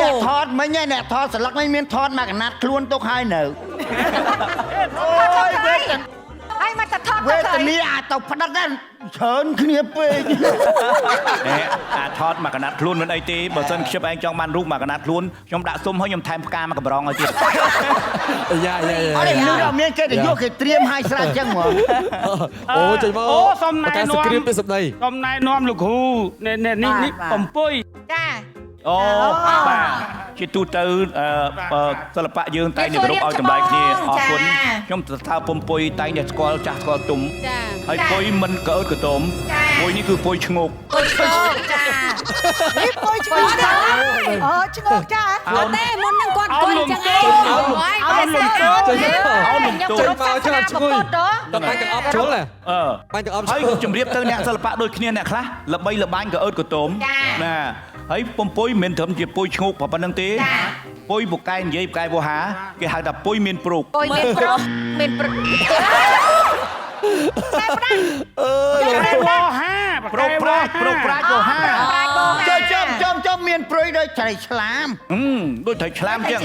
អ្នកថតមិញឯងអ្នកថតស្លឹកនេះមានថតមកកណាត់ខ្លួនទុកហើយនៅអូយវេទ ហើយមកតែថត វេទនាអាចទៅផ្ដិតដែរច្រើនគ្នាពេក ហេអាថតមកកណាត់ខ្លួនមិនអីទេបើសិនខ្ញុំឯងចង់បានរូបមកកណាត់ខ្លួនខ្ញុំដាក់សុំហើយខ្ញុំថែមផ្កាមកកម្រងឲ្យទៀត យ៉ាយ៉ា អត់ទេមនុស្សដល់មានកិត្តិយសគេត្រៀមឲ្យស្រេចចឹងហ្មង អូចេញមក អូសុំណែ ការ នាំ សក្រៀមពីសម្ដី សុំណែនាំលោកគ្រូនេះនេះនេះនេះបំពុយ ចា អូបាទជាទូទៅអឺអឺសិល្បៈយើងតែងតែគោរពឲ្យតម្លៃគ្នាអរគុណខ្ញុំសរសើរពុំពុយតែងតែស្គាល់ចាស់ស្គាល់ទុំ ចា ហើយពុយមិនកើតកតុមពុយនេះគឺពុយឈ្ងោក ពុយឆ្ងោកចា នេះពុយឆ្ងោកអូឆ្ងោកចា អត់ទេមុននឹងគាត់អង្គុយអញ្ចឹងឯង អោនលំទោ ចេញមក អោនលំទោ ចេញមកឆ្លាតឈ្ងុយ ត តបាញ់ទាំងអប់ជុលហ៎ អឺ បាញ់ទាំងអប់ជុ ហើយ ល ជម្រាបទៅអ្នកសិល្បៈដូចគ្នាអ្នកខ្លះល្បីល្បាញក៏អើតក៏ទមណាហើយពុំពុយមិនមែនត្រឹមជាពុយឈ្ងោកប៉ុណ្្នឹងទេពុយពូកែនិយាយពូកែវោហាគេហៅថាពុយមានប្រូក ពុយមានប្រុសមានប្រុសតែប្រាំ អឺ វោហា ប្រូកប្រាជ្ញប្រូកប្រាជ្ញវោហា ប្រាជ្ញបោ ចាំចាំចាំចាំមានព្រុយដូចត្រីឆ្លាម ហឹមដូចត្រីឆ្លាមចឹង